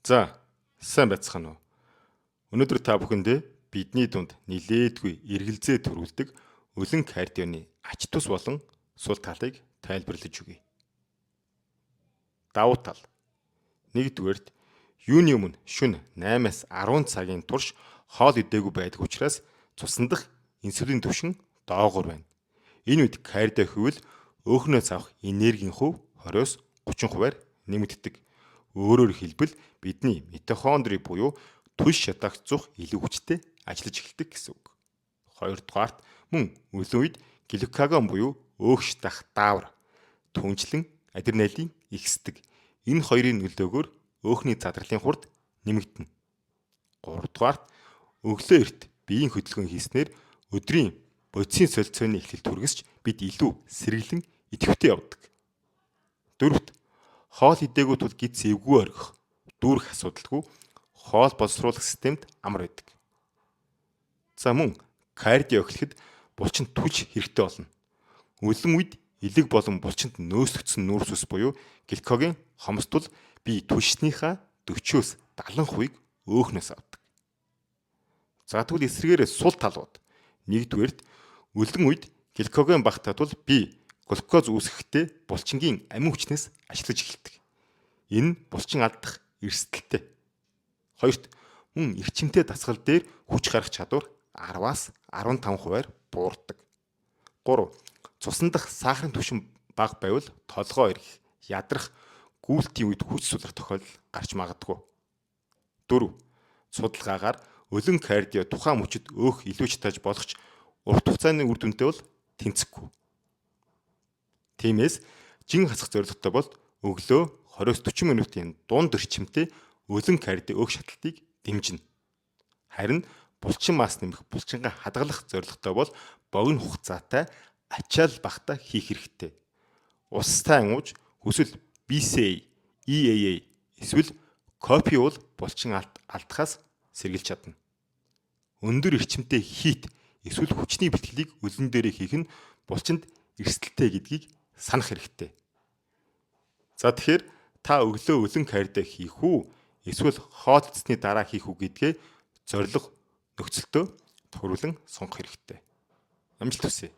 За, сайн байцгаана уу? Өнөөдөр та бүхэндээ бидний дунд нилээдгүй эргэлзээ төрүүлдэг өлөн кардионы ач тус болон сул талыг тайлбарлаж өгье. Давуу тал. Нэгдүгээрт, юуны өмнө шөнө 8-аас 10 цагийн турш хоол идээгүй байдаг учраас цусан дах инсулин түвшин доогуур байна. Энэ үед кардио хийвэл өөхнөөс авах энергийн хувь 20-оос 30 хувиар нэмэгддэг. Өөрөөр хэлбэл, бидний митохондри буюу түлш шатаагч зүх илүү хүчтэй ажиллаж эхэлдэг гэсэн үг. Хоёрдугаарт, мөн өлөн үед глюкагон буюу өөх шатаах даавар, түнчлэн адреналин ихсдэг. Энэ хоёрын нөлөөгөөр өөхний задарлын хурд нэмэгдэнэ. Гуравдугаарт, өглөө эрт биеийн хөдөлгөөн хийснээр өдрийн бодисын солилцооны эхлэл түргэсч, бид илүү сэргэлэн, идэвхтэй явдаг. Дөрөвт, хоол идээгүй тул гэдэс эвгүй оргих, дүүрэх асуудалгүй, хоол боловсруулах системд амар байдаг. За, мөн кардио эхлэхэд булчинд түлш хэрэгтэй болно. Өлөн үед элэг болон булчинд нөөцлөгдсөн нүүрс ус буюу гликоген хомсдвол бие түлшнийхээ 40-өөс 70%-ийг өөхнөөс авдаг. За, тэгвэл эсрэгээрээ сул талууд. Нэгдүгээрт, өлөн үед гликоген багатай тул бие глюкоз үүсгэхдээ булчингийн амин хүчнээс ашиглаж эхэлдэг. Энэ нь булчин алдах эрсдэлтэй. Хоёрт, мөн эрчимтэй дасгал дээр хүч гарах чадвар 10-аас 15 хувиар буурдаг. 3. Цусан дах сахарын түвшин бага байвал толгой эргэх, ядрах, гүйлтийн үед хүч сулрах тохиолдол гарч магадгүй. 4. Судалгаагаар өлөн кардио тухайн мөчид өөх илүү шатааж болох ч урт хугацааны үр дүнтэй бол тэнцэхгүй. Тиймээс жин хасах зорилготой бол өглөө 20-40 минутын дунд эрчимтэй өлөн кардио өөх шаталтыг дэмжинэ. Харин булчин масс нэмэх, булчингаа хадгалах зорилготой бол богино хугацаатай, ачаал багатай хийх хэрэгтэй. Ус сайн ууж, хүсвэл BCAA, EAA эсвэл кофе уувал булчин алдахаас сэргийлж чадна. Өндөр эрчимтэй HIIT эсвэл хүчний бэлтгэлийг өлөн дээрээ хийх нь булчинд эрсдэлтэй гэдгийг санах хэрэгтэй. За, тэгэхээр та өглөө өлөн кардио хийх үү эсвэл хоол идсэний дараа хийх үү гэдгээ зорилго, нөхцөлдөө тохируулан сонгох хэрэгтэй. Амжилт хүсье.